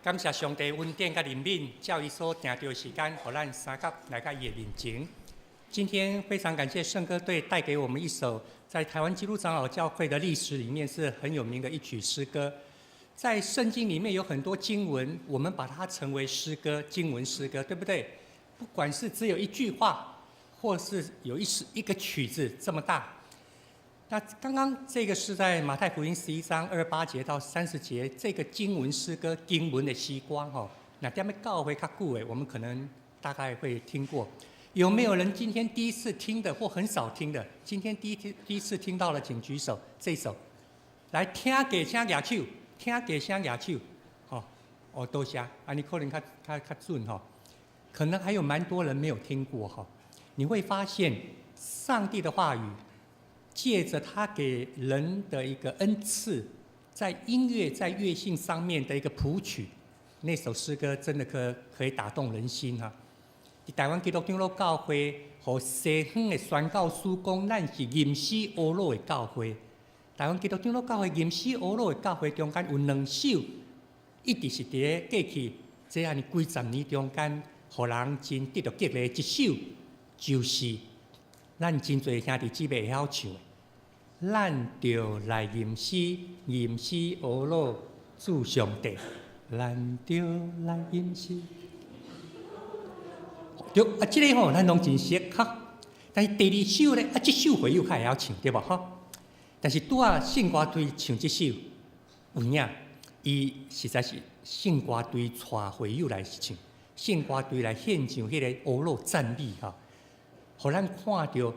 感謝上帝恩典佮憐憫，照伊所定著的時間，予咱相佮來到伊的面前。今天非常感謝聖歌隊帶給我們一首在台灣基督長老教會的歷史裡面是很有名的一曲詩歌。在聖經裡面有很多經文，我們把它稱為詩歌、經文詩歌，對不對？不管是只有一句話，或是有一首一個曲子這麼大。那剛剛這個是在馬太福音11章28節到30節，這個經文詩歌經文的詩歌吼，若踮咧教會較久的，我們可能大概會聽過。有沒有人今天第一次聽的或很少聽的？今天第一次聽到了，請舉手。這首，來聽過請舉手，聽過請舉手。吼，哦，多謝，按呢可能較較較準吼。可能還有蠻多人沒有聽過哈。你會發現，上帝的話語，借着他給人的一個恩賜，在音樂在樂性上面的一個譜曲，那首詩歌真的可以打動人心哈。台灣基督長老教會予西方的宣教師講，咱是吟詩呵咾的教會。台灣基督長老教會吟詩呵咾的教會中間有兩首，一直是佇咧過去這按呢幾十年中間，予人真得著激勵。一首就是咱真濟兄弟姊妹會曉唱的。咱著來吟詩，吟詩呵咾主上帝。咱著來吟詩。對啊，這個吼咱攏真熟哈。但是第二首咧，啊，這首會友較會曉唱對無吼？但是拄仔聖歌隊唱這首，有影，伊實在是聖歌隊帶會友來唱，聖歌隊來獻上彼個呵咾讚美吼，予咱看著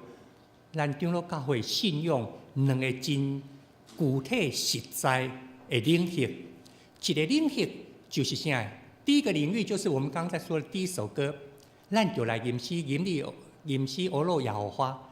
咱長老教會信仰兩個真具體實在的領域，一個領域就是啥？第一個領域就是我們剛才說的第一首歌，咱就來吟詩吟你吟詩呵咾耶和華。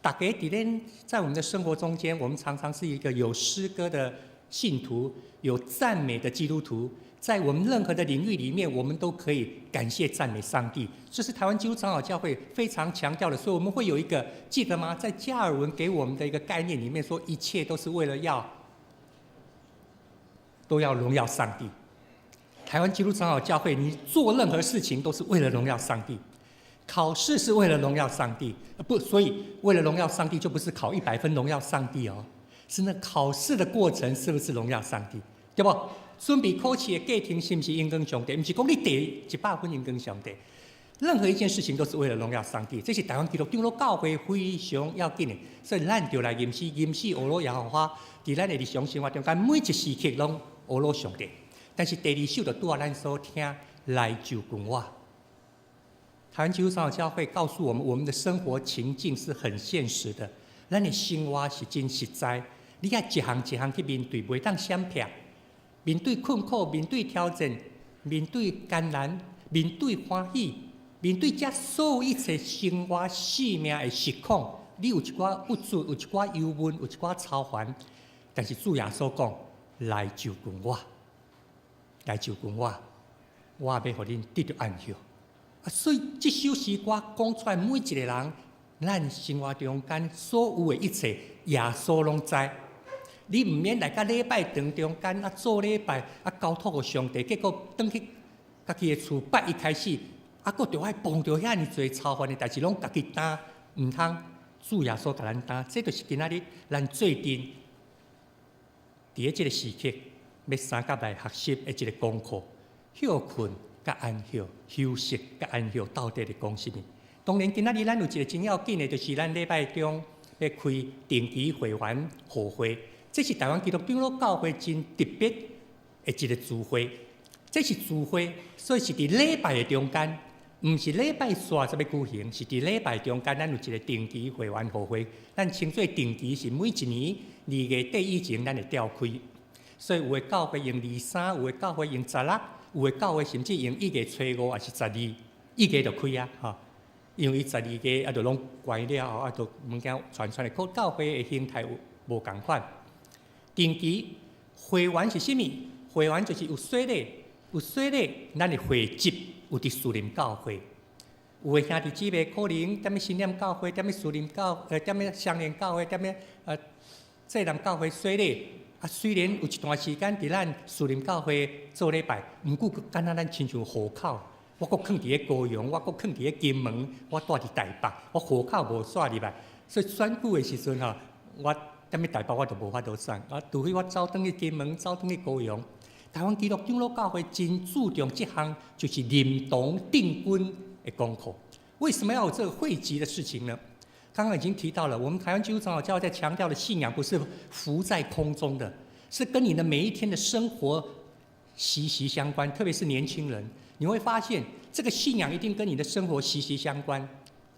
大家佇咧在我們的生活中間，我們常常是一個有詩歌的信徒，有讚美的基督徒，在我們任何的領域裡面，我們都可以感謝讚美上帝。這是台灣基督長老教會非常強調的，所以我們會有一個記得嗎？在加爾文給我們的一個概念裡面說，一切都是為了要都要榮耀上帝。台灣基督長老教會，你做任何事情都是為了榮耀上帝。考試是為了榮耀上帝，不，所以為了榮耀上帝就不是考100分榮耀上帝哦，是那考試的過程是不是榮耀上帝？對不？準備考試的過程是毋是榮光上帝？毋是講你得100分榮光上帝。任何一件事情都是為了榮耀上帝，這是台灣基督長老教會非常要緊的。所以咱就來吟詩，吟詩呵咾耶和華，佇咱的日常生活中間每一時刻攏呵咾上帝。但是第二首就拄仔咱所聽來就近我。台灣基督長老教會告訴我們，我們的生活情境是很現實的，咱的生活是真實在，你愛一項一項去面對，袂當閃避。面對困苦，面對挑戰，面對艱難，面對歡喜，面對這所有一切生活生命的實況，你有一寡鬱卒，有一寡憂悶，有一寡操煩。但是主耶穌講：來就近我，來就近我，我欲予恁得著安歇。啊，所以這首詩歌講出來，每一個人，咱生活中間所有的一切，耶穌攏知。你毋免來到禮拜堂中間啊做禮拜啊交託予上帝，結果轉去家己的厝拜一開始，啊，閣著愛碰著遐爾濟操煩的代誌，攏家己擔，毋通主耶穌共咱擔。這就是今仔日咱做陣佇咧這個時刻，欲相佮來學習的一個功課。歇睏佮安歇，休息佮安歇，到底咧講啥物？當然，今仔日咱有一個真要緊的，就是咱禮拜中欲開定期會員互會。這是台灣基督長老教會真特別的一個聚會。這是聚會，所以是佇禮拜的中間，毋是禮拜煞才欲舉行，是佇禮拜中間，咱有一個定期會員互會。咱稱做定期是每一年2月底以前，咱會召開。所以有的教會用23，有的教會用16，有的教會甚至用1月初5，抑是十二，一月就開啊，吼。因為12月啊，就攏關了後，啊，就物件傳出來，各教會的形態有無仝款。定期會員是啥物？會員就是有洗禮，有洗禮，咱的會籍有佇樹林教會。有的兄弟姊妹可能踮咧新店教會，踮咧樹林教，踮咧雙連教會，踮咧濟南教會洗禮，啊，雖然有一段時間佇咱樹林教會做禮拜，毋過敢若咱親像戶口，我閣囥佇咧高雄，我閣囥佇咧金門，我住佇台北，我戶口無徙入來，所以選舉的時陣吼，我踮咧台北我就無法度選，啊，除非我走轉去金門，走轉去高雄。台灣基督長老教會真注重這項，就是認同定根的功課。為什麼要有這個會籍的事情呢？剛剛已經提到了，我們台灣基督長老教會在強調的信仰，不是浮在空中的，是跟你的每一天的生活息息相關。特別是年輕人，你會發現這個信仰一定跟你的生活息息相關。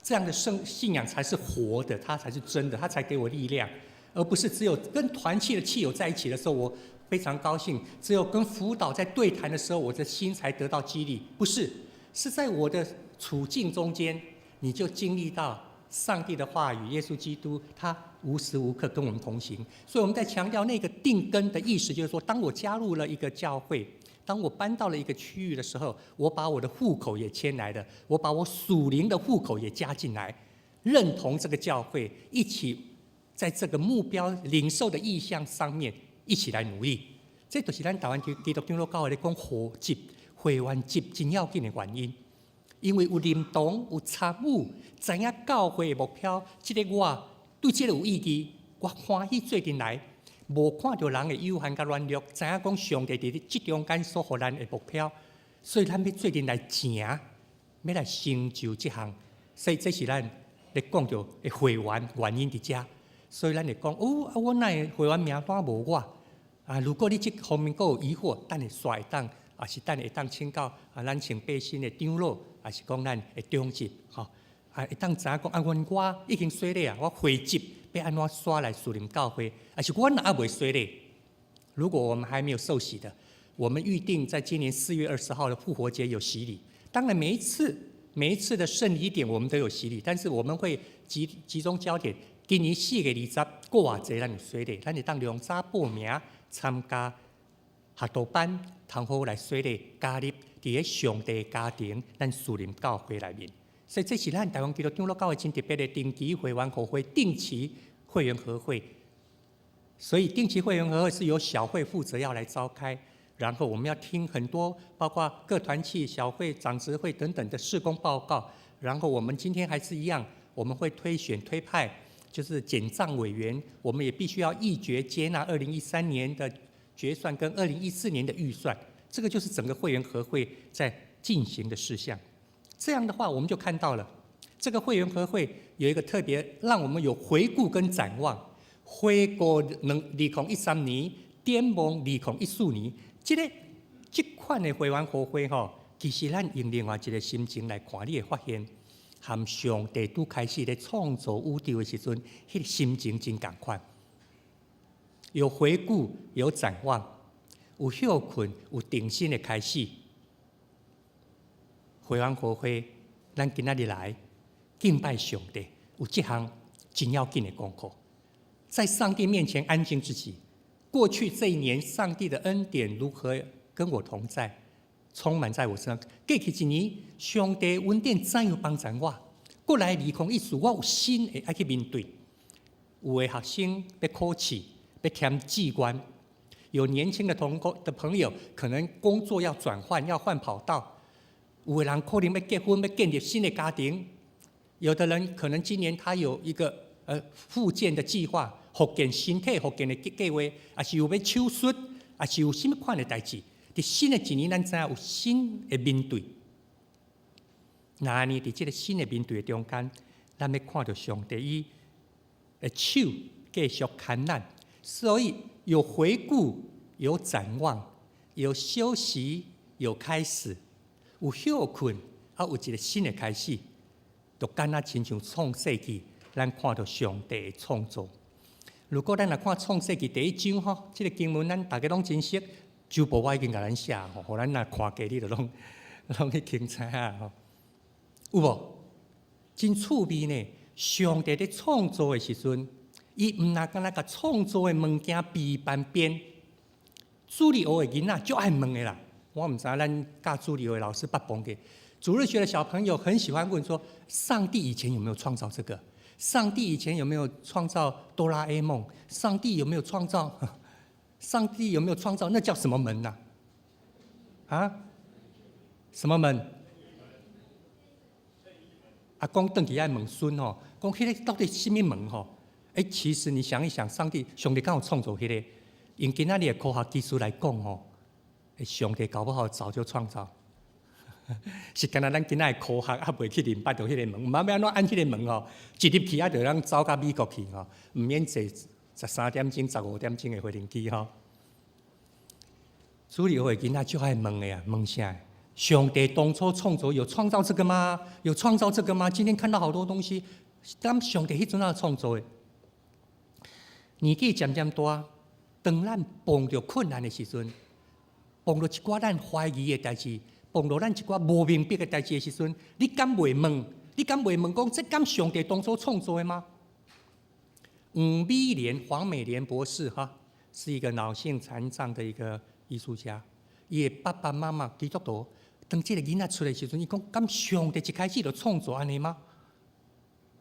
這樣的生信仰才是活的，它才是真的，它才給我力量，而不是只有跟團契的契友在一起的時候，我非常高興；只有跟輔導在對談的時候，我的心才得到激勵。不是，是在我的處境中間，你就經歷到上帝的話語，耶穌基督，他無時無刻跟我們同行。所以我們在強調那個定根的意思，就是說，當我加入了一個教會，當我搬到了一個區域的時候，我把我的戶口也遷來了，我把我屬靈的戶口也加進來，認同這個教會，一起在這個目標領受的異象上面一起來努力。這就是咱台灣基督長老教會咧講會籍、會員籍真要緊的原因。因為有認同、有參與，知影教會的目標，這個我對這個有意義，我歡喜做陣來，無看著人的有限佮軟弱，知影講上帝佇咧這中間所予咱的目標，所以咱欲做陣來成，欲來成就這項，所以這是咱咧講著的會員原因佇遮，所以咱會講哦，啊，我哪會會員名單無我啊？如果你這方面閣有疑惑，等下煞會當，也是等會當請教啊，咱穿背心的長老。還是講咱的長執吼，啊，會當知影講啊，阮我已經洗禮啊，我會籍欲按怎徙來樹林教會，還是阮猶未洗禮？如果我們還沒有受洗的，我們預定在今年4月20號的復活節有洗禮。當然，每一次的聖禮典我們都有洗禮，但是我們會集中焦點。今年4月20，閣偌濟咱有洗禮，咱會當量早報名參加學徒班，通好來洗禮加入佇咧上帝家庭，咱樹林教會內面。所以這是咱台灣基督長老教會真特別的定期會員合會，定期會員合會。所以定期會員合會是由小會負責要來召開，然後我們要聽很多，包括各團契、小會、長執會等等的事工報告。然後我們今天還是一樣，我們會推選推派，就是檢賬委員，我們也必須要議決接納2013年的決算跟2014年的預算。這個就是整個會員合會在進行的事項。這樣的話，我們就看到了這個會員合會有一個特別，讓我們有回顧跟展望。回顧2013年，展望2014年，這個這款的會員合會吼，其實咱用另外一個心情來看，你會發現，和上帝拄開始咧創造宇宙的時陣，彼個心情真仝款。有回顧，有展望。有歇睏，有重新的開始。會員合會，咱今仔日來敬拜上帝，有這項真要緊的功課，在上帝面前安靜自己。過去這一年，上帝的恩典如何跟我同在，充滿在我身上。過去一年，上帝恩典怎樣幫助我？過來2014，我有新的愛去面對。有的學生欲考試，欲填志願。有年輕的同工的朋友，可能工作要轉換，要換跑道；有的人可能欲結婚，欲建立新的家庭；有的人可能今年他有一個復健的計劃，復健身體復健的計劃，抑是有欲手術，抑是有啥物款的代誌。佇新的一年，咱知影有新的面對。那呢，佇這個新的面對的中間，咱欲看著上帝伊的手繼續牽咱，所以有回顧，有展望，有休息，有開始，有歇睏，啊，有一個新的開始，就敢若親像創世記，咱看著上帝的創造。如果咱來看創世記第一章吼，這個經文咱大家攏真熟，周報我已經共咱寫吼，予咱若看過你就攏已經知影吼。有無？真趣味呢！上帝佇創造的時陣，伊毋若干焦共創造的物件備辦變。主日學的囡仔足愛問的啦，我毋知影咱教主日學的老師捌問過。主日學的小朋友很喜歡問說：上帝以前有沒有創造這個？上帝以前有沒有創造哆啦 A 夢？上帝有沒有創造？上帝有沒有創造？那叫什麼門呢？啊？什麼門？啊，講轉去愛問孫吼，講彼个到底啥物門吼？欸，其實你想一想，上帝上帝敢有創造彼个？用今仔日的科學技術來講吼，上帝搞不好早就創造。是敢若咱今仔的科學猶未去認捌著彼个門，毋知欲按怎按彼个門吼，一入去啊，就通走到美國去吼，毋免坐13點鐘、15點鐘的飛行機吼。主日學的囡仔足愛問的啊，問啥？上帝當初創造有創造這個嗎？有創造這個嗎？今天看到好多東西，敢上帝彼陣仔創造的？年紀漸漸大，當咱碰著困難的時陣，碰著一寡咱懷疑的代誌，碰著咱一寡無明白的代誌的時陣，你敢袂問？你敢袂問講，這敢上帝當初創造的嗎？黃美蓮，黃美蓮博士哈，是一個腦性殘障的一個藝術家。伊的爸爸媽媽基督徒，當這個囡仔出來的時陣，伊講，敢上帝一開始就創造按呢嗎？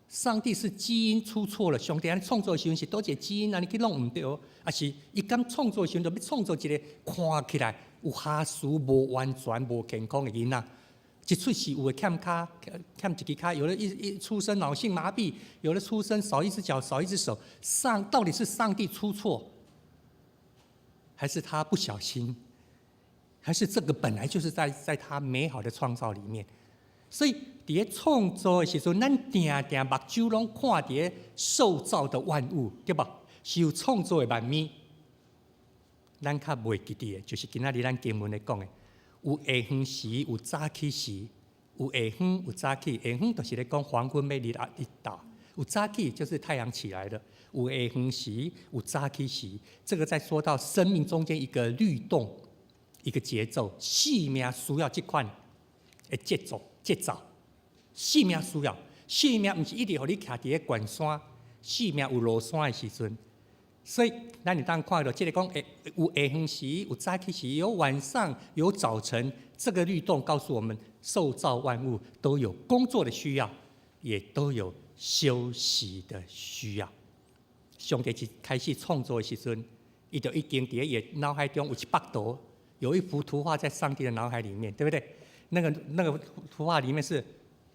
上帝是基因出錯了，上帝按呢創造的時陣是佗一個基因按呢去弄毋對，抑是伊敢創造的時陣就欲創造一個看起來有瑕疵、無完全、無健康的囡仔？一出世有的欠跤，欠一支跤，有的一出生腦性麻痹，有的出生少一隻腳、少一隻手。到底是上帝出錯，還是他不小心？還是這個本來就是在他美好的創造裡面？所以佇咧創造的時陣，咱定定目睭攏看佇咧受造的萬物，對無？是有創造的萬物。咱較袂記得的，就是今仔日咱經文咧講的，有下昏時，有早起時，有下昏，有早起。下昏就是咧講黃昏欲日啊日落，有早起就是太陽起來了。有下昏時，有早起時，這個在說到生命中間一個律動，一個節奏，生命需要這款的節奏。節奏，生命需要，生命毋是一直予你徛佇咧懸山，生命有落山的時陣，所以咱會當看著這個講，有下昏時，有早起時，有晚上，有早晨，這個律動告訴我們，受造萬物都有工作的需要，也都有休息的需要。上帝一開始創造的時陣，伊就已經佇伊的腦海中有一幅圖，有一幅圖畫在上帝的腦海裡面，對不對？那個圖畫裡面是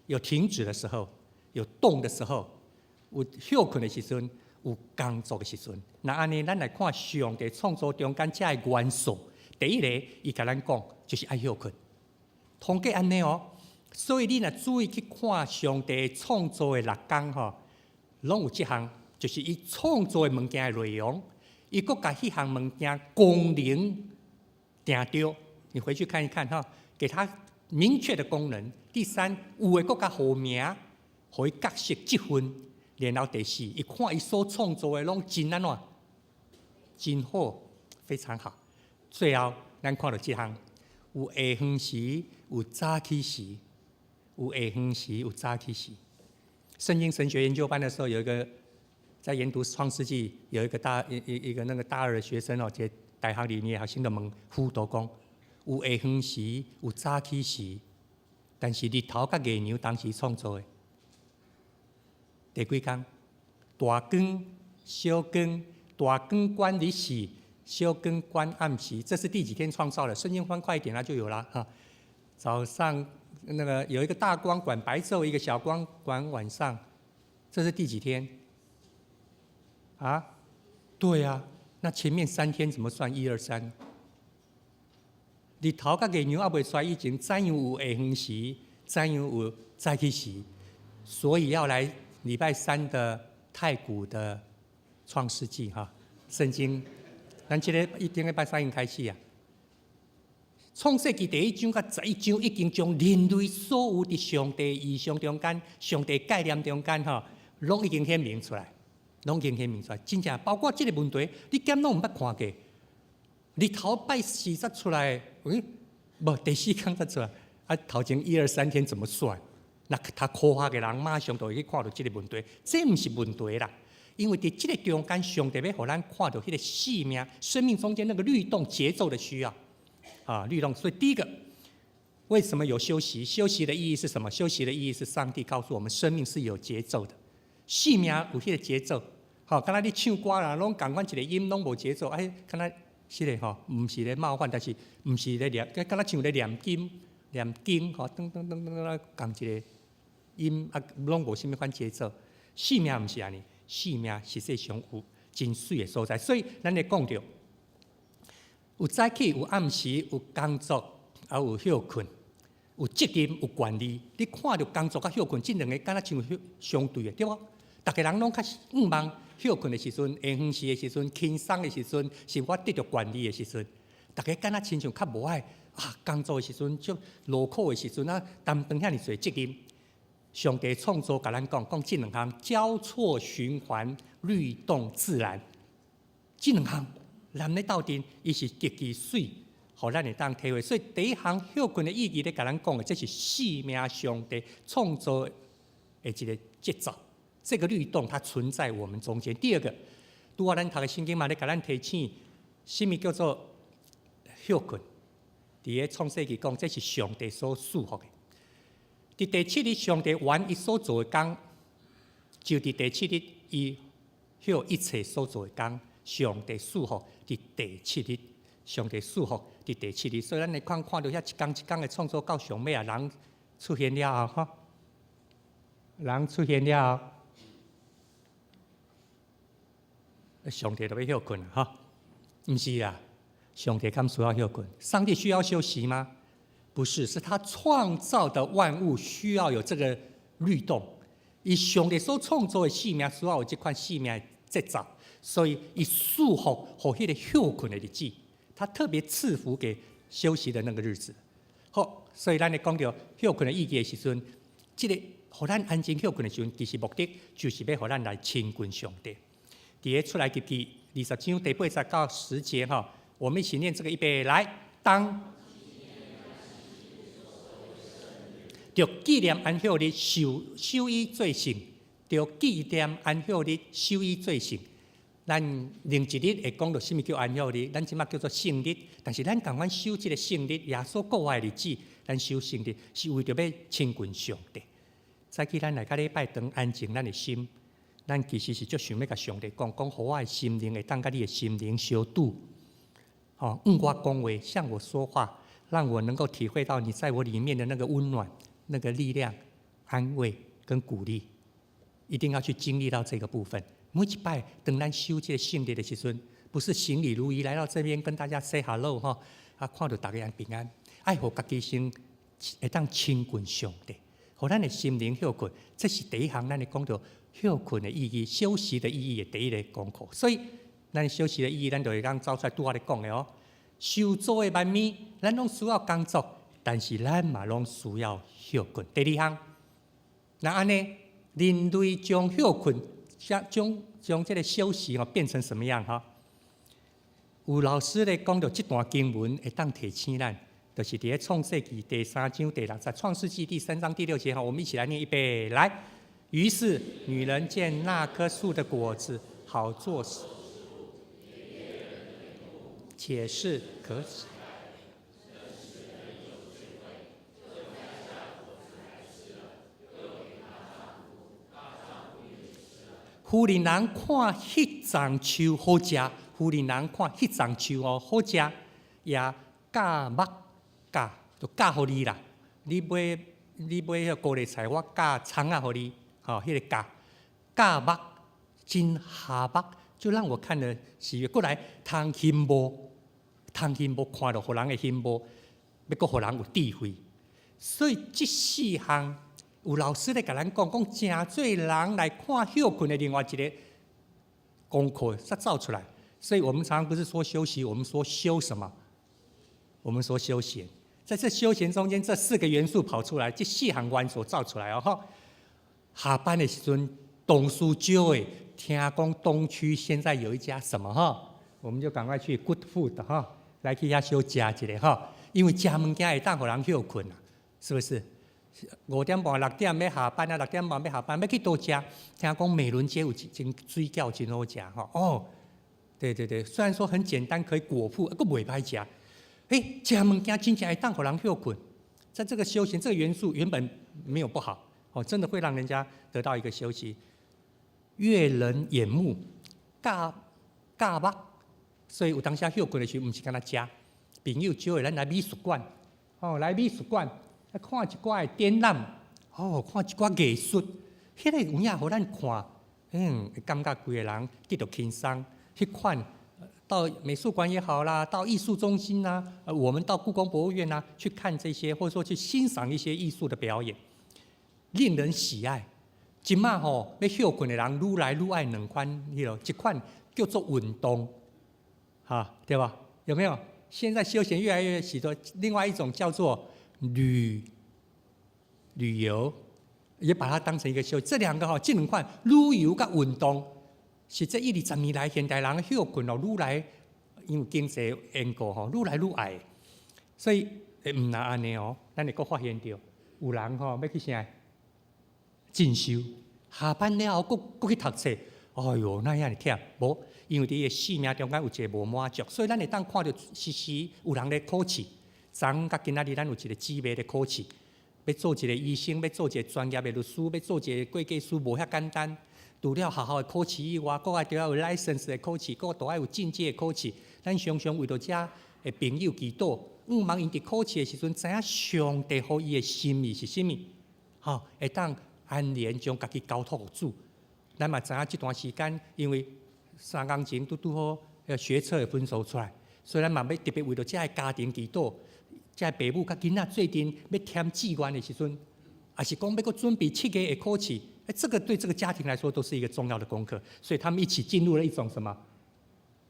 有停止的時候，有動的時候，有歇睏的時陣，有工作的時陣。那按呢，咱來看上帝創造中間這个元素，第一個，伊共咱講就是愛歇睏。統計按呢哦，所以你若注意去看上帝創造的六工吼，攏有這項，就是伊創造的物件的內容，伊閣共彼項物件功能定著。你回去看一看哈，給他明確的功能。第三，有的閣共予名，予伊角色積分。然後第四，伊看伊所創造的攏真按怎，真好，非常好。最後，咱看著這項，有下昏時，有早起時，有下昏時，有早起時。聖經神學研究班的時候，有一個在研讀創世紀，有一個大一一一個那個大二的學生哦，這大學裡面學生就問輔導講，有下昏時，有早起時，但是日頭佮月娘同時創造的。第幾工？大光、小光，大光管日時，小光管暗時。這是第幾天創造的？聖經翻快一點，那就有了哈。早上那個有一個大光管白晝，一個小光管晚上。這是第幾天？啊？對啊，那前面3天怎麼算？一二三。日頭佮月娘猶未出來以前，怎樣有下昏時？怎樣有早起時？所以要來禮拜三的太古的創世紀哈，聖經，咱這個一頂禮拜三已經開始啊。創世紀第一章佮11章已經將人類所有佇上帝異象中間、上帝概念中間吼，攏已經顯明出來，攏已經顯明出來。真正包括這個問題，你敢攏毋捌看過？日頭拜四才出來，欸，無第四工才出來，啊，頭前一二三天怎麼算？那讀科學的人馬上就會去看著這個問題，這毋是問題啦，因為佇這個中間，上帝欲予咱看著彼個生命、生命中間那個律動節奏的需要，啊，律動。所以第一個，為什麼有休息？休息的意義是什麼？休息的意義是上帝告訴我們，生命是有節奏的，生命有彼個節奏。好，敢若你唱歌啦，攏仝款一個音，攏無節奏，哎，敢若是的吼，毋是咧冒犯，但是毋是咧念，敢若像咧念經、念經吼，噔噔噔噔噔，仝一个音啊，攏無啥物款節奏。生命毋是按呢，生命實際上有真媠的所在，所以咱咧講著有早起、有暗時、有工作，啊有歇睏，有責任、有權利。你看著工作佮歇睏，這兩个敢若像相對的，對無？逐家人攏較向望歇睏的時陣、下昏時的時陣、輕鬆的時陣，是我得著權利的時陣。逐家敢若親像較無愛啊，工作的時陣，足勞苦的時陣啊，擔當遐爾濟責任。上帝創造共咱講，講這兩項交錯循環、律動自然，這兩項咱咧鬥陣，伊是極其媠，予咱會當體會。所以第一項歇睏的意義咧，共咱講的，這是生命上帝創造的一個節奏。這個律動它存在我們中間。第二個，拄仔咱讀的聖經嘛，咧共咱提醒，啥物叫做歇睏？佇个創世記講，這是上帝所賜福的。佇第七日，上帝完伊所做的工，就佇第七日，伊歇一切所做的工。上帝賜福佇第七日，上帝賜福佇第七日。所以咱會看看著遐一工一工的創造到上尾啊，人出現了後，吼，人出現了後，上帝就欲歇睏啊，吼，毋是啊，上帝敢需要歇睏？上帝需要休息嗎？不是，是他創造的萬物需要有這個律動。伊上帝所創造的生命需要有這款生命的節奏，所以伊賜福予彼個歇睏的日子，他特別賜福給休息的那個日子。好，所以咱咧講著歇睏的意義的時陣，這個予咱安靜歇睏的時陣，其實目的就是欲予咱來親近上帝。佇个出埃及記20章第8節到10節哈，我們一起念這個，預備來，當。著紀念安息日，守守伊做聖；著紀念安息日，守伊做聖。咱另一日會講著啥物叫安息日，咱這馬叫做聖日。但是咱仝款守這个聖日，耶穌過活的日子，咱守聖日是為著欲親近上帝。早起咱來到禮拜堂安靜咱的心，咱其實是足想欲共上帝講，講予我的心靈會當佮你的心靈相拄。吼，向我講話，向我說話，讓我能夠體會到你在我裡面的那個溫暖、那個力量、安慰跟鼓勵，一定要去經歷到這個部分。每一擺當咱守這個聖日的時陣，不是行禮如儀來到這邊跟大家 say hello 哈，啊，看著大家平安，愛予家己先會當親近上帝，予咱的心靈歇睏，這是第一項咱會講著歇睏的意義、休息的意義的第一个功課。所以，咱休息的意義，咱就會當走出來拄仔咧講的哦。受造的萬物，咱攏需要工作，但是咱嘛攏需要歇睏。第二項，那按呢，人類將歇睏，將將這个休息哦變成什麼樣哈？有老師咧講著這段經文會當提醒咱，就是佇咧創世記第三章第六節，創世記第三章第六節哈，我們一起來念，預備來。於是女人見那棵樹的果子好做食，且是可喜。婦人人看彼欉樹好食，婦人人看彼欉樹哦好食，也割木割，就割予你啦。你買你買彼個高麗菜，我割蔥仔予你，吼，彼個割割目真合目，就讓我看了喜悅。過來通羨慕，通羨慕，看著予人會羨慕，欲閣予人有智慧。所以這四項。有老師咧共咱講，講誠濟人來看歇睏的另外一个功課，才走出來。所以我們常常不是說休息，我們說休什麼？我們說休閒。在這休閒中間，這四個元素跑出來，這四項元素走出來哦。下班的時陣，同事招的，聽講東區現在有一家什麼哈，我們就趕快去 Good Food 哈，來去遐小食一下哈，因為食物件會當予人歇睏啊，是不是？5點半、6點欲下班啊，6點半欲下班，欲去佗食？聽講美倫街有一間水餃真好食吼。哦，對對對，雖然說很簡單，可以果腹，閣袂歹食。欸，食物件真正會當予人歇睏，在這個休閒這個元素原本沒有不好，哦，真的會讓人家得到一個休息。悅人眼目，夾夾目，所以有當時歇睏的時，毋是干焦食，朋友招的咱來美術館，哦，來美術館，看一寡的展覽，哦，看一寡藝術，彼個有影予咱看，會感覺規个人得著輕鬆。彼款到美術館也好啦，到藝術中心啦，我們到故宮博物院啊，去看這些，或者說去欣賞一些藝術的表演，令人喜愛。這馬吼欲歇睏的人愈來愈愛兩款，彼囉一款叫做運動，哈，對吧？有沒有？現在休閒越來越許多，另外一種叫做旅遊，也把它當成一個休。這兩個吼，這兩款旅遊佮運動，是這一二十年來現代人歇睏哦，愈來因為經濟緣故吼，愈來愈愛。所以毋若按呢哦，咱會閣發現著有人吼欲去啥進修，下班了後閣閣去讀冊。哎喲，哪遐爾忝？無，因為佇伊的生命中間有一個無滿足，所以咱會當看著時時有人咧考試。昨昏佮今仔日咱有一個姊妹咧考試，欲做一個醫生，欲做一個專業的律師，欲做一個會計師，無遐簡單。除了學校的考試以外，閣愛著愛有 license 的考試，閣都愛有進階的考試。咱常常為著遮的朋友祈禱，向望𪜶佇考試的時陣，知影上帝予伊的心意是啥物，吼，會當安然將家己交託予主。咱嘛知影這段時間，因為3工前拄拄好，學測的分數出來，所以咱嘛欲特別為著遮个家庭祈禱，遮個爸母佮囡仔做陣欲填志願的時陣，抑是講欲閣準備7月的考試，欸，這個對這個家庭來說都是一個重要的功課，所以他們一起進入了一種什麼？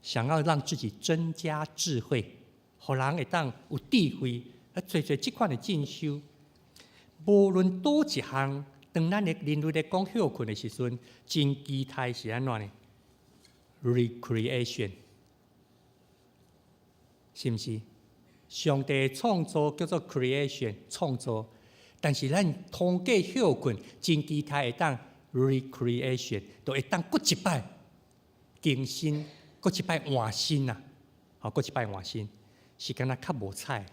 想要讓自己增加智慧，予人會當有智慧，啊，做做這款的進修，無論佗一項。當咱的人類咧講歇睏的時陣，真期待是按怎呢？Recreation，是毋是？上帝創造叫做 creation 創造，但是咱通過歇睏，真期待會當 recreation，就會當閣一擺更新，閣一擺換新啊！吼，閣一擺換新，是敢若較無彩。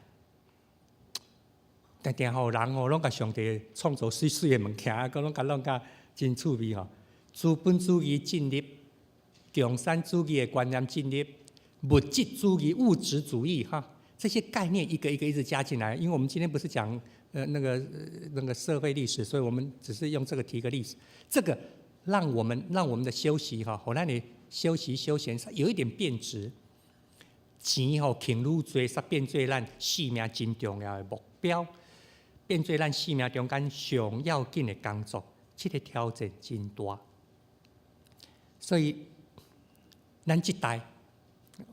定定吼人吼，攏共上帝創造媠媠的物件，閣攏共弄甲真趣味吼。資本主義進入，共產主義的觀念進入，物質主義、物質主義哈，這些概念一個一個一直加進來。因為我們今天不是講那個社會歷史，所以我們只是用這個提個例子。這個讓我們的休息哈，予咱的休息休閒有一點變質。錢吼賺愈濟，煞變做咱生命真重要的目標。變做咱生命中間上要緊的工作，這個挑戰真大。所以，咱這代，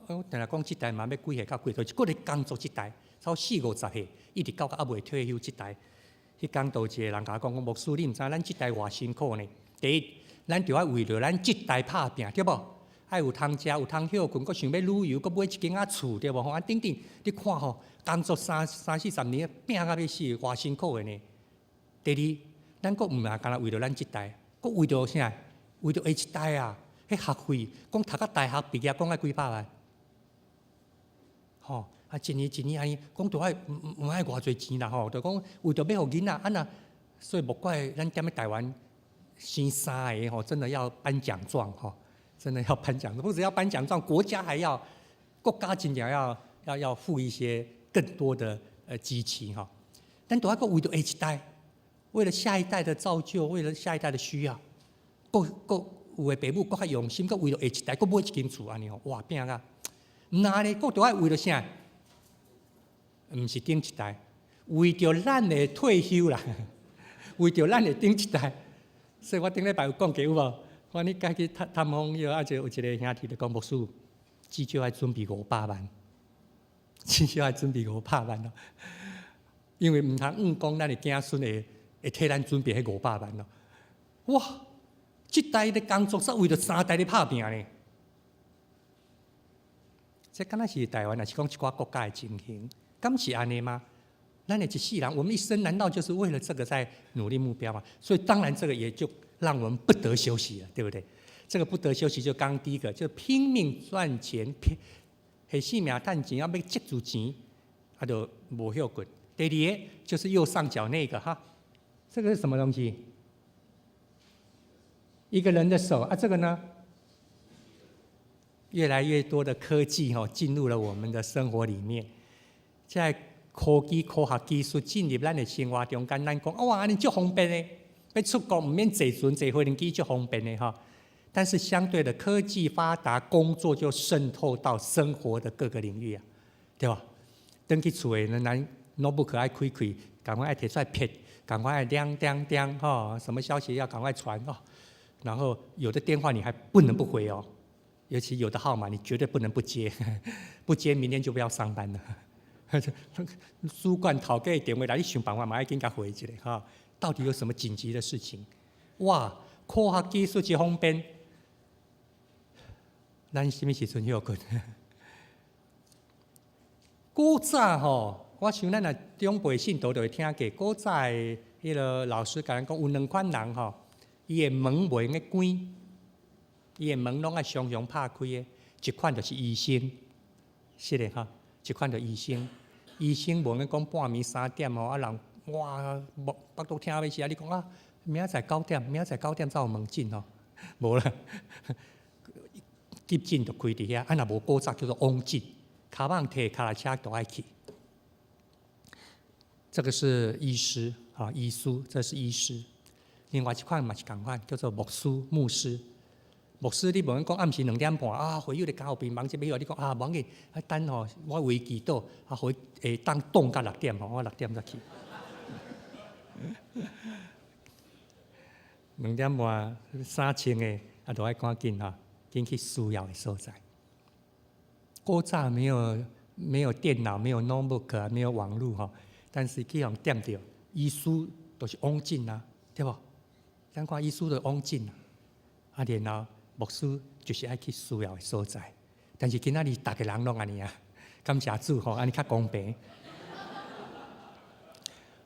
我定定講這代嘛，欲幾歲到幾歲，就是閣咧工作這代，超四五十歲，一直到猶未退休這代。彼工就有一個人共我講，講牧師，你毋知咱這代偌辛苦呢？第一，咱著愛為著咱這代拍拚，對無？愛有通食，有通歇睏，閣想欲旅遊，閣買一間仔厝，對無？吼，啊等等，你看吼，工作三三四十年，拚甲欲死，偌辛苦的呢。第二，咱閣毋若干焦為著咱這代，閣為著啥？為著下一代啊！彼學費，講讀到大學畢業，講愛幾百萬，吼啊，一年一年按呢，講著愛毋愛偌濟錢啦吼，就講為著欲予囡仔，啊若，所以莫怪咱踮咧台灣生三个吼，真的要頒獎狀吼。真的要頒獎，不只要頒獎狀，國家還要，國家真正要付一些更多的支持哈。但都愛閣為著下一代，為了下一代的造就，為了下一代的需要，閣閣有的爸母閣較用心，閣為著下一代，閣買一間厝按呢吼，哇拚甲，毋若呢，閣著愛為著啥？毋是頂一代，為著咱的退休啦，為著咱的頂一代。所以我頂禮拜有講過有無？我你家去探探訪，伊啊就有一個兄弟就講牧師，至少愛準備五百萬，至少愛準備五百萬咯。因為毋通向講咱的子孫會替咱準備彼五百萬咯。哇！這代咧工作，煞為著三代咧拍拚呢。這敢若是台灣，抑是講一寡國家的情形，敢是按呢嗎？咱的一世人，我們一生難道就是為了這個在努力目標嗎？所以當然這個也就讓我們不得休息了，對不對？這個不得休息，就剛第一個，就拼命賺錢，拼彼性命趁錢，欲積貯錢，啊，就無歇睏。第二個就是右上角那個哈，這個是什麼東西？一個人的手啊，這個呢？越來越多的科技吼進入了我們的生活裡面，這科技科學技術進入咱的生活中間，咱講哇，按呢足方便的，欲出國毋免坐船坐飛輪機足方便的哈。但是相對的，科技發達，工作就滲透到生活的各個領域啊，對吧？轉去厝的，咱 notebook 愛開開，趕快愛提出來撇，趕快愛亮亮亮哈，什麼消息要趕快傳哦。然後有的電話你還不能不回哦，尤其有的號碼你絕對不能不接，不接明天就不要上班了。主管頭家電話來，你想辦法嘛愛緊共回一下哈。到底有什麼緊急的事情？哇，科學技術真方便，咱啥物時陣歇睏？古早吼，我想咱若長輩信徒就會聽過，古早的彼個老師共咱講，有兩款人吼，伊的門袂用得關，伊的門攏愛常常拍開的。一款就是醫生，是的哈，一款就醫生。醫生無用講半暝3點吼，啊人哇，目腹肚疼欲死啊！你講啊，明仔載九點，明仔載九點才有門診吼，無啦，急診就開佇遐，啊若無古早叫做往診，跤蠓提跤踏車都愛去。這個是醫師啊，醫師，這是醫師。另外一款嘛是仝款，叫做牧師、牧師。牧師你無用講暗時2點半啊，會友咧交病忙這欲，你講啊，無要緊，啊等吼，我為祈禱啊，會會當擋到六點吼，我六點才去。2點半衫穿的啊，都愛趕緊吼，緊去需要的所在。古早沒有電腦，沒有 notebook，沒有網路吼，但是去予點著，醫師就是往診啊，對無？咱看醫師就往診啊，啊然後牧師就是愛去需要的所在。但是今仔日逐个人攏按呢啊，感謝主吼，按呢較公平。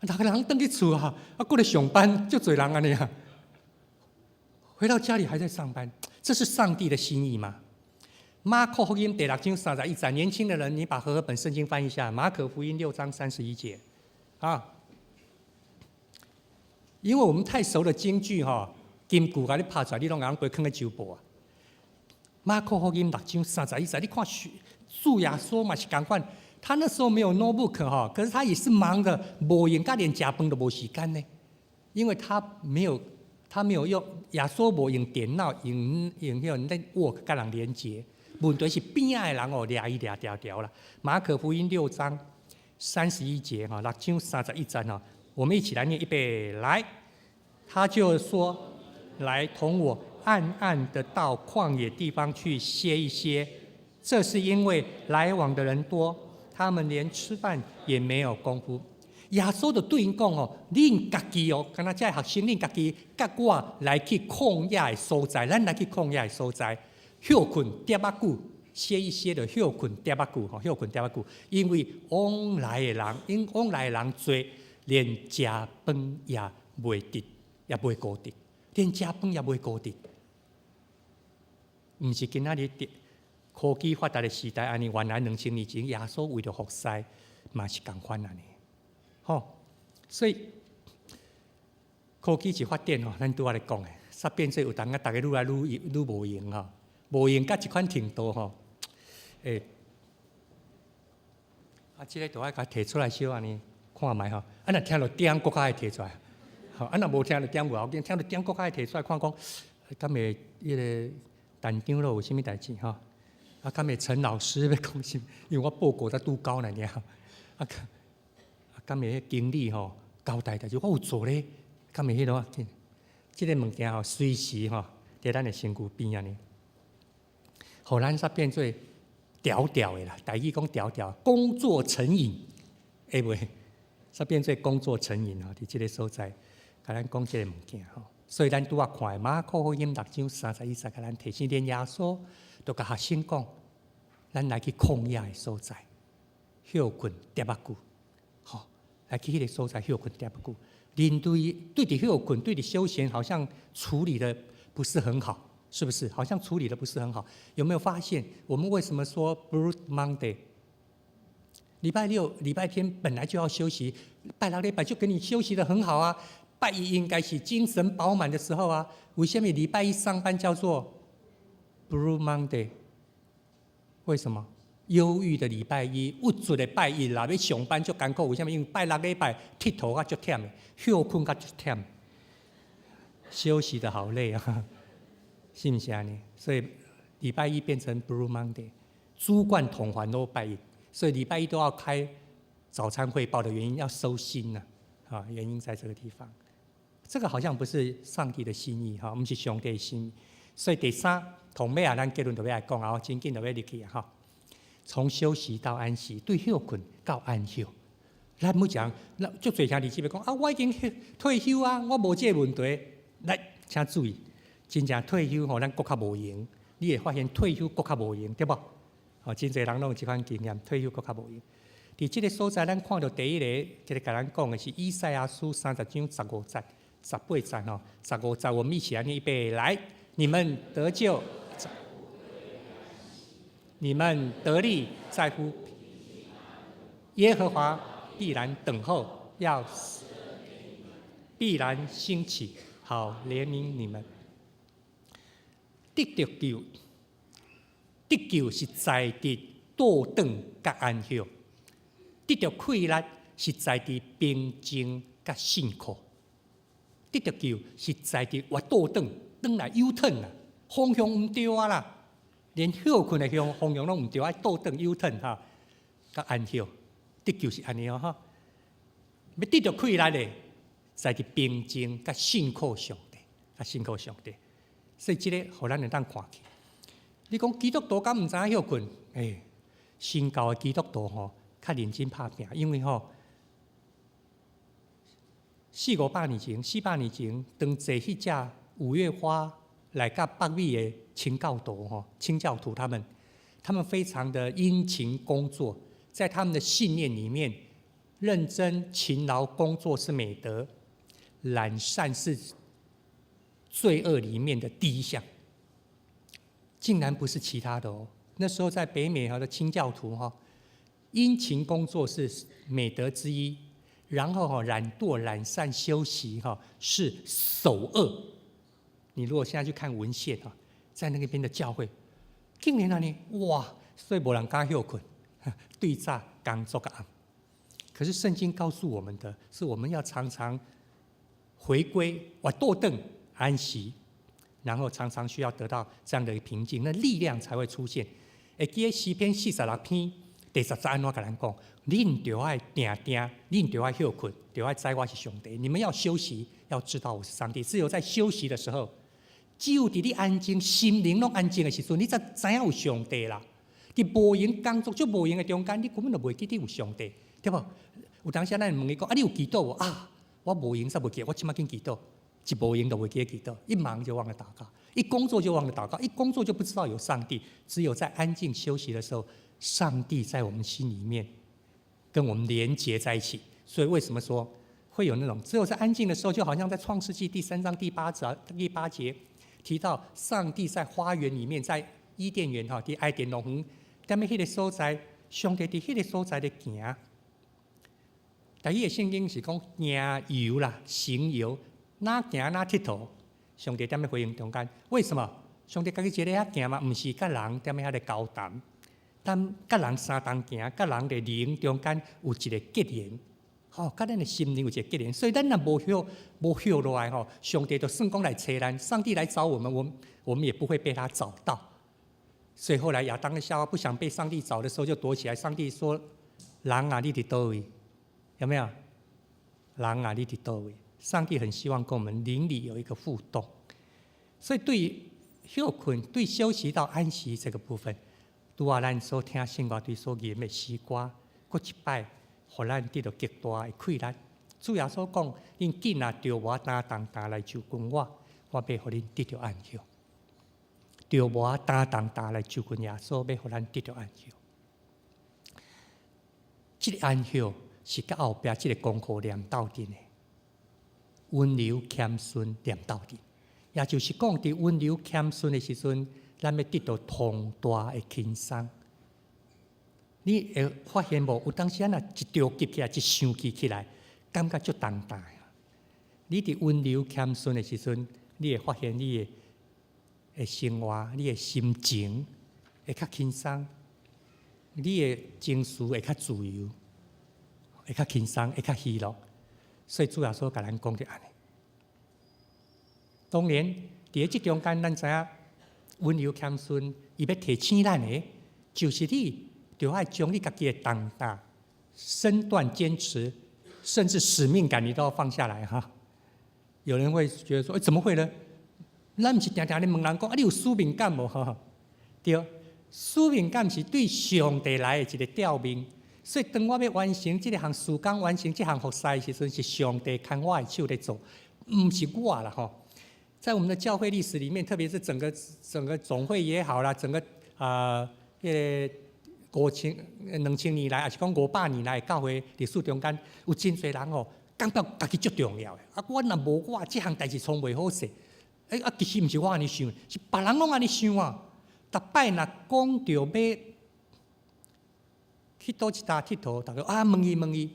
逐个人轉去厝啊，啊，閣咧上班，足濟人按呢啊。回到家裡還在上班，這是上帝的心意嗎？馬可福音第六章三十一節，年輕的人，你把和合本聖經翻一下，馬可福音六章三十一節，啊，因為我們太熟的金句哈，金句共你拍出來，你攏會當規囥咧周報啊。馬可福音六章三十一節，你看主耶穌嘛是仝款，他那時候沒有 notebook 哈，可是他也是忙的，無閒共連食飯都無時間呢，因為他沒有用耶穌無用電腦，用彼個 network 共人連接。問題是邊仔的人哦，掠伊掠牢牢啦。馬可福音六章三十一節哈，六章三十一節哈，我們一起來念，預備來。他就說：來同我暗暗的到曠野地方去歇一歇。這是因為來往的人多，他們連吃飯也沒有功夫。耶穌就對𪜶講哦，恁家己哦，敢若這學生，恁家己佮我來去曠野的所在，咱來去曠野的所在。歇睏點仔久，歇一歇就歇睏點仔久，吼，歇睏點仔久。因為往來的人，因往來的人濟，連食飯也袂得，也袂顧得，連食飯也袂顧得。毋是今仔日科技發達的時代，按呢原來2000年前，耶穌為著服侍，嘛是仝款按呢，吼。所以科技一發展吼，咱拄仔咧講的，煞變做有當啊，逐个愈來愈無閒吼。無閒到這款程度吼，欸，啊，這個都愛共提出來小按呢看覓吼，啊，若聽著點，閣較愛提出來，吼，啊，若無聽著點無要緊，聽著點閣較愛提出來看講，敢會彼個陳長老有啥物代誌吼？啊，敢會陳老師欲講啥物？因為我報告才拄交爾，啊，啊，敢會彼經理吼交代代誌，我有做咧，敢會彼落啊？這個物件吼，隨時吼佇咱的身軀邊按呢。予咱煞變做牢牢的啦，台語講牢牢，工作成癮，會袂？煞變做工作成癮吼，佇這個所在，共咱講這個物件吼。所以咱拄仔看的馬可福音六章三十一節，共咱提醒，連耶穌都共學生講，咱來去曠野的所在，歇睏點仔久，吼，來去彼個所在歇睏點仔久。人對對佇歇睏，對佇休閒，好像處理得不是很好。是不是？好像處理得不是很好。有沒有發現？我們為什麼說 Blue Monday？禮拜六、禮拜天本來就要休息，拜六禮拜就給你休息得很好啊。拜一應該是精神飽滿的時候啊。為什麼禮拜一上班叫做 Blue Monday？為什麼？憂鬱的禮拜一，鬱卒的拜一啦，欲上班足艱苦。為啥物？因為拜六禮拜𨑨迌甲足忝的，歇睏甲足忝，休息得好累啊，是毋是按呢？所以禮拜一變成 Blue Monday，諸貫統還都拜一，所以禮拜一都要開早餐匯報的原因要收心吶，啊，原因在這個地方。這個好像不是上帝的心意哈，毋是上帝的心意。所以第三，同尾啊，咱結論就欲來講啊，真緊就欲入去啊，哈。從休息到安息，對歇睏到安息。咱每一人，咱足濟兄弟姊妹講啊，我已經退休啊，我無這個問題。來，請注意，真正退休吼，咱閣較無閒。你會發現退休閣較無閒，對無？吼，真濟人攏有這款經驗，退休閣較無閒。佇這個所在，咱看著第一个，這个共咱講的是以賽亞書三十章十五節、十八節吼，十五節我們一起來念，預備來，你們得救，你們得力在乎耶和華必然等候，要必然興起，好憐憫你們。得著救，得救是在佇倒轉佮安息；得著氣力是在佇平靜佮信靠；得著救是在佇越倒轉，轉來 U turn 啊，方向毋對啊啦，連歇睏的向方向攏毋對，愛倒轉 U turn 哈，佮安息。得救是按呢哦吼，欲得著氣力的，在佇平靜佮信靠上帝，佮信靠上帝。所以這個予咱會當看見。你講基督徒敢毋知影歇睏？欸，新教的基督徒吼，較認真拍拚，因為吼四五百年前，400年前，當坐彼隻五月花來到北美的清教徒吼，清教徒他們非常的殷勤工作，在他們的信念裡面，認真勤勞工作是美德，懶散是罪惡裡面的第一項，竟然不是其他的哦。那時候在北美哈的清教徒哈，殷勤工作是美德之一，然後哈懶惰懶散休息哈是首惡。你如果現在去看文獻哈，在那個邊的教會，竟然按呢哇，所以無人敢歇睏，對早工作到暗。可是聖經告訴我們的是，我們要常常回歸，我倒轉安息，然後常常需要得到這樣的一個平靜，那力量才會出現。會記得詩篇四十六篇第十節按怎共咱講？恁著愛定定，恁著愛歇睏，著愛知我是上帝。你們要休息，要知道我是上帝。只有在休息的時候，只有佇你安靜、心靈攏安靜的時陣，你才知影有上帝啦。佇無閒工作足無閒的中間，你根本就袂記得有上帝，對無？有當時咱問伊講：啊，你有祈禱無？啊，我無閒煞袂記，我這馬緊祈禱。一無閒就袂記得祈禱，一忙就忘了禱告，一工作就忘了禱告，一工作就不知道有上帝。只有在安靜休息的時候，上帝在我們心裡面跟我們連結在一起。所以為什麼說會有那種只有在安靜的時候，就好像在創世紀第三章第八節提到，上帝在花園裡面，在伊甸園哈，佇伊甸樂園，踮咧彼个所在，上帝佇彼个所在咧行。台語的聖經是講行遊啦，行遊，若行若𨑨迌。上帝踮咧花園中間，為什麼？上帝家己一个遐行嘛？毋是佮人踮咧遐咧交談，但佮人相同行，佮人的靈中間有一個結連，吼，佮咱的心靈有一個結連。所以咱若無歇無歇落來吼，上帝就算講來揣咱，上帝來找我們，我們也不會被他找到。所以後來亞當跟夏娃不想被上帝找的時候，就躲起來。上帝說：“人啊，你佇佗位？有沒有？人啊，你佇佗位？”上帝很希望跟我們靈裡有一個互動。所以對歇睏、對休息到安息這個部分，拄仔咱所聽聖歌隊所吟的詩歌，閣一擺，予咱得著極大的氣力。主耶穌講：恁囝若著無擔重擔來就近我，我欲予恁得著安息。著無擔重擔來就近耶穌，欲予咱得著安息。這個安息是佮後壁這個功課連鬥陣的，溫柔謙遜連鬥陣。也就是講，佇溫柔謙遜的時陣，咱欲得著通大的輕鬆。你會發現無？有當時仔若一著急起來，一生氣起來，感覺足重擔。你佇溫柔謙遜的時陣，你會發現你的生活，你的心情會較輕鬆。你的情緒會較自由，會較輕鬆，會較喜樂。所以主耶穌共咱講著按呢。當然，佇這中間，咱知影溫柔謙遜，伊欲提醒咱的，就是你著愛將你家己的重擔、身段、堅持，甚至使命感，你都要放下來哈。有人會覺得說：“欸，怎麼會呢？咱毋是定定咧問人講啊，你有使命感無？”哈，對，使命感是對上帝來的一個調命。所以當我欲完成這項事工、完成這項服侍的時陣，是上帝牽我的手咧做，毋是我啦吼。在我們的教會歷史裡面，特別是整個總會也好啦，整個啊，彼個5000年來，抑是講500年來教會歷史中間，有真濟人哦，感覺家己足重要的。啊，我若無我，這項代誌創袂好勢。欸，啊，其實毋是我按呢想，是別人攏按呢想啊。逐擺若講著欲去佗一搭𨑨迌，逐家啊問伊問伊，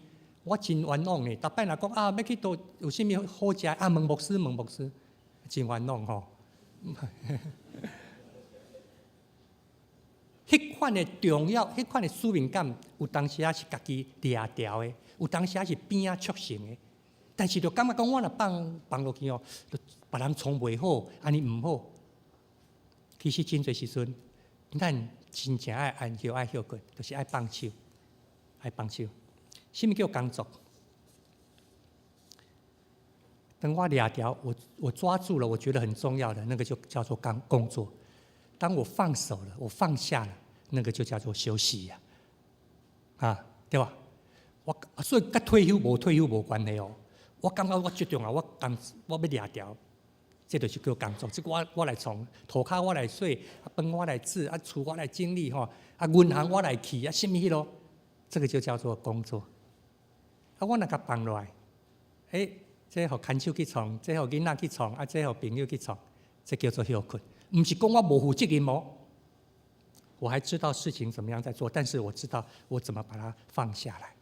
我真冤枉的。逐擺若講啊，欲去佗有啥物好食啊？問牧師問牧師，真冤枉吼。彼款的重要，彼款的使命感，有當時仔是家己掠牢的，有當時仔是邊仔促成的。但是就感覺講，我若放放落去哦，就別人創袂好，按呢毋好。其實真濟時陣，咱真正愛安息愛歇睏，就是愛放手，愛放手。啥物叫工作？當我掠牢，我抓住了，我覺得很重要的那個就叫做工作。當我放手了，我放下了，那個就叫做休息呀，啊，對吧？我所以佮退休無退休無關係哦。我感覺我最重要，我工我欲掠牢，這就是叫工作。這個我來創，塗跤我來洗，啊飯我來煮，啊厝我來整理吼，啊銀行我來去，啊啥物彼囉，這個就叫做工作。啊，我若共放落來，欸，這予牽手去創，這予囡仔去創，啊，這予朋友去創，這叫做歇睏。毋是講我無負責任哦，我還知道事情怎麼樣在做，但是我知道我怎麼把它放下來，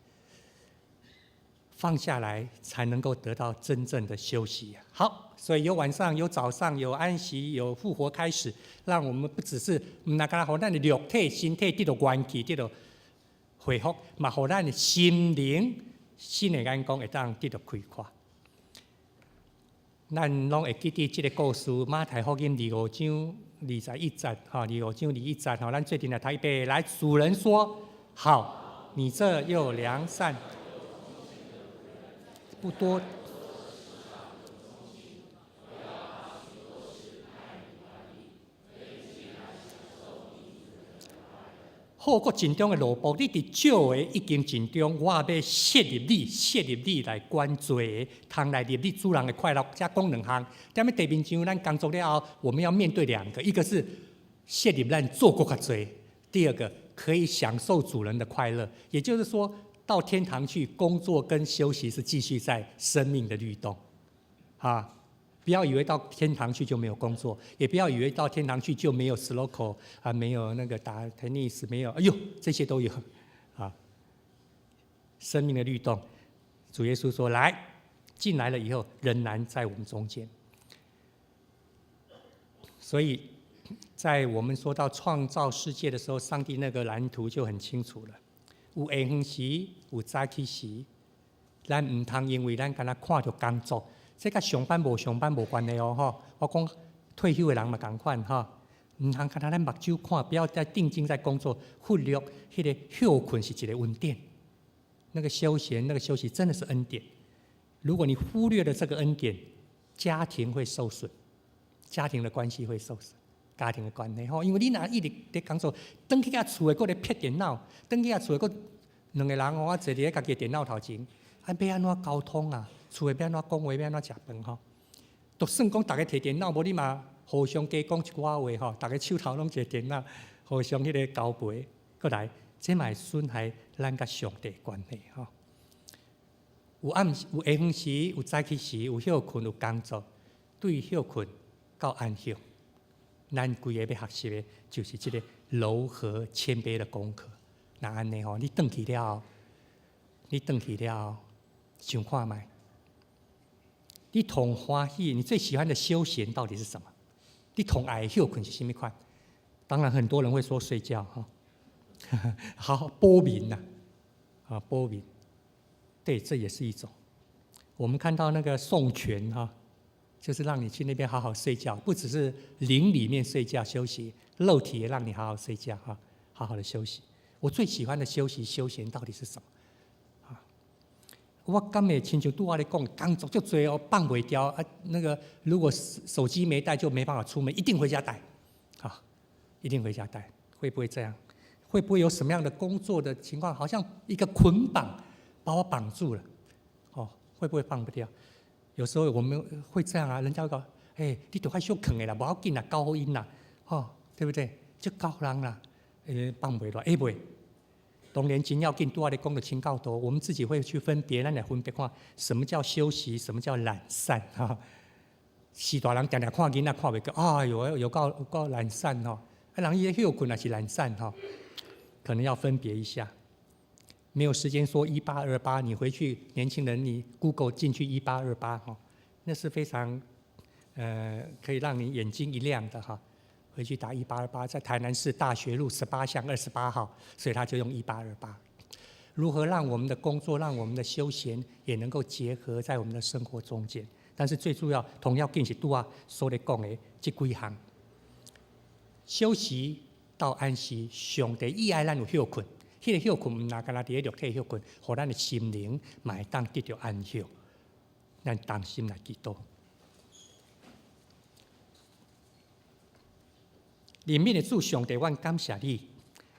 放下來才能夠得到真正的休息。好，所以有晚上，有早上，有安息，有復活開始，讓我們不只是毋但干焦予咱的肉體、身體得到元氣，得到恢復，嘛予咱的心靈、新的眼光會當得到開闊。咱攏會記得這個故事，馬太福音二五章二十一節，吼，二五章二一節，吼，咱做陣來讀一遍。來，主人說：好，你這又良善，不多。好閣盡忠的奴僕，你佇少的已經盡忠，我欲設立你，設立你來管濟的，通來入你主人的快樂。遮講兩項，踮咧地面上，咱工作了後，我們要面對兩個，一個是設立咱做閣較濟，第二個可以享受主人的快樂。也就是說，到天堂去工作跟休息是繼續在生命的律動，啊。不要以為到天堂去就沒有工作，也不要以為到天堂去就沒有 snooker 啊，沒有那個打 tennis，沒有，哎呦，這些都有啊。生命的律動，主耶穌說：“來，進來了以後，仍然在我們中間。”所以，在我們說到創造世界的時候，上帝那個藍圖就很清楚了。有下昏時，有早起時，咱毋通因為咱干焦看著工作。這佮上班無上班無關係哦，吼！我講退休的人嘛仝款吼，毋通干焦咱目睭看，不要再定睛在工作，忽略彼個歇睏是一個恩典。那個休閒，那個休息真的是恩典。如果你忽略了這個恩典，家庭會受損，家庭的關係會受損，家庭的關係吼，因為你若一直佇工作，轉去到厝的閣咧瞥電腦，轉去到厝的閣兩個人哦，坐佇咧家己的電腦頭前，啊，欲按怎溝通啊？厝的欲按怎講話，欲按怎食飯吼？就算講逐家提電腦，無你嘛互相加講一寡話吼，逐家手頭攏一個電腦，互相彼個交陪，閣來，這嘛會損害咱佮上帝關係吼。有暗時，有下昏時，有早起時，有歇睏，有工作，對歇睏到安息，咱規個欲學習的，就是這個柔和謙卑的功課。若按呢吼，你轉去了後，你轉去了後，想看覓？你上歡喜，你最喜歡的休閒到底是什麼？你上愛的歇睏是啥物款？當然，很多人會說睡覺哈。好好補眠吶，啊補眠，對，這也是一種。我們看到那個宋拳哈，就是讓你去那邊好好睡覺，不只是靈裡面睡覺休息，肉體也讓你好好睡覺哈，好好的休息。我最喜歡的休息休閒到底是什麼？啊，我敢會親像拄仔咧講，工作足濟哦，放袂牢啊。那個如果手機沒帶就沒辦法出門，一定回家帶，啊，一定回家帶。會不會這樣？會不會有什麼樣的工作的情況，好像一個捆綁把我綁住了？哦，會不會放不掉？有時候我們會這樣啊，人家會講，欸，你著愛小睏的啦，無要緊啦，交予𪜶啦，哦，對不對？就教人啦，欸，放袂落，會袂？當然真要緊，拄仔咧講的清教徒，我們自己會去分別，咱來分別看什麼叫休息，什麼叫懶散哈。序大人定定看囡仔看袂過，哎喲，有夠有夠懶散吼！啊，人伊咧歇睏也是懶散吼，可能要分別一下。沒有時間說1828，你回去年輕人，你 Google 進去一八二八哈，那是非常可以讓你眼睛一亮的哈。回去打一八二八，在台南市大學路18巷28號，所以他就用一八二八。如何讓我們的工作、讓我們的休閒也能夠結合在我們的生活中間？但是最主要，同要緊是拄仔所咧講的這幾項：休息到安息，上帝意愛咱有歇睏，彼個歇睏毋若干焦佇咧肉體歇睏，予咱的心靈嘛會當得著安息。咱同心來祈禱。憐憫的主上帝，阮感謝你，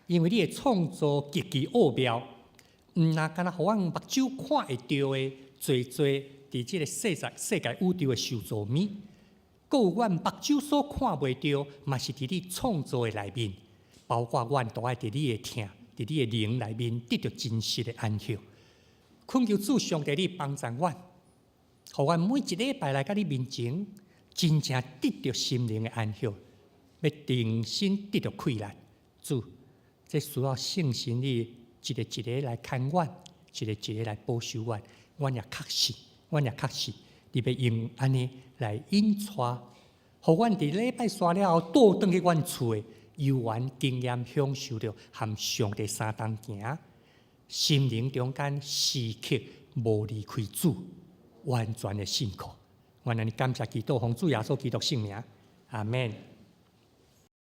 因為你的創造極其奧妙，毋若干焦予阮目睭看會著的，濟濟佇這个世界宇宙的受造物，閣有阮目睭所看袂著，嘛是佇你創造的內面，包括阮都愛佇你的疼，佇你的靈內面得著真實的安息。懇求主上帝，你幫助阮，予阮每一禮拜來到你面前，真正得著心靈的安息。欲重新得著氣力，主，這需要聖神你一個一個來牽阮，一個一個來保守阮。阮也確信，阮也確信，你欲用按呢來引帶，予阮佇禮拜煞了後，倒轉去阮厝的遊園經驗，享受著和上帝相同行，心靈中間時刻無離開主，完全的信靠。阮按呢感謝祈禱，奉主耶穌基督聖名，阿門。